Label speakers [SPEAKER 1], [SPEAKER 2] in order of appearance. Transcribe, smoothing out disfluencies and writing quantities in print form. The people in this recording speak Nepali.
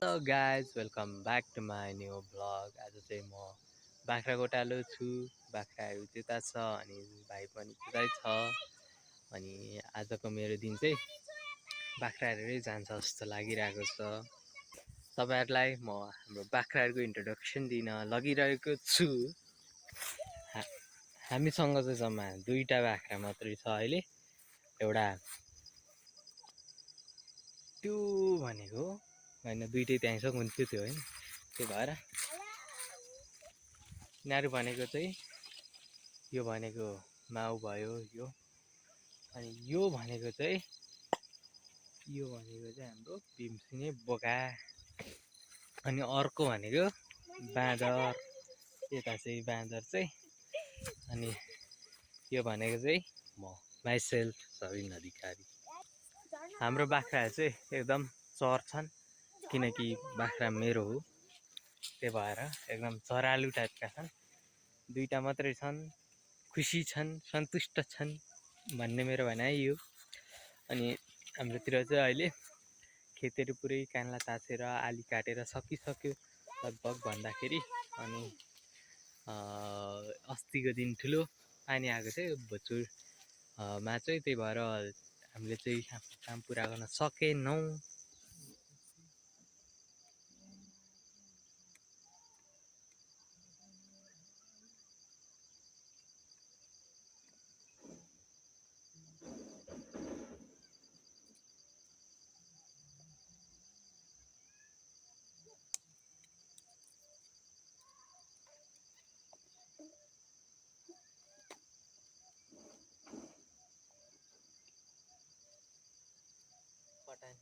[SPEAKER 1] Hello guys welcome back to my new blog. आज चाहिँ म बाख्राकोटालो छु। बाख्राहरू त्यता छ अनि भाइ पनि त्यतै छ। अनि आजको मेरो दिन चाहिँ बाख्राहरूकै जान्छ जस्तो लागिरहेको छ। तपाईँहरूलाई म हाम्रो बाख्राहरूको इन्ट्रोडक्सन दिन लगिरहेको छु। हामीसँग चाहिँ जम्मा दुईवटा बाख्रा मात्रै छ अहिले। एउटा त्यो भनेको होइन, दुइटै त्यहीँ हुन्थ्यो त्यो होइन, त्यही भएर यिनीहरू भनेको चाहिँ यो भनेको माउ भयो यो, अनि यो भनेको चाहिँ हाम्रो भीमसिङे बोका, अनि अर्को भनेको बाँदर। यता चाहिँ बाँदर चाहिँ, अनि यो भनेको चाहिँ म माइसेल्फ सबिन अधिकारी। हाम्रो बाख्राहरू चाहिँ एकदम चर्छन् किनकि बाख्रा मेरो हो, त्यही भएर एकदम चरालु टाइपका छन्। दुईवटा मात्रै छन्, खुसी छन्, सन्तुष्ट छन् भन्ने मेरो भनाइ हो। अनि हाम्रोतिर चाहिँ अहिले खेतहरू पुरै कान्ला ताछेर आली काटेर सकिसक्यो लगभग भन्दाखेरि। अनि अस्तिको दिन ठुलो पानी आएको थियो भोजुरमा चाहिँ, त्यही भएर हामीले चाहिँ काम पुरा गर्न सकेनौँ। पटान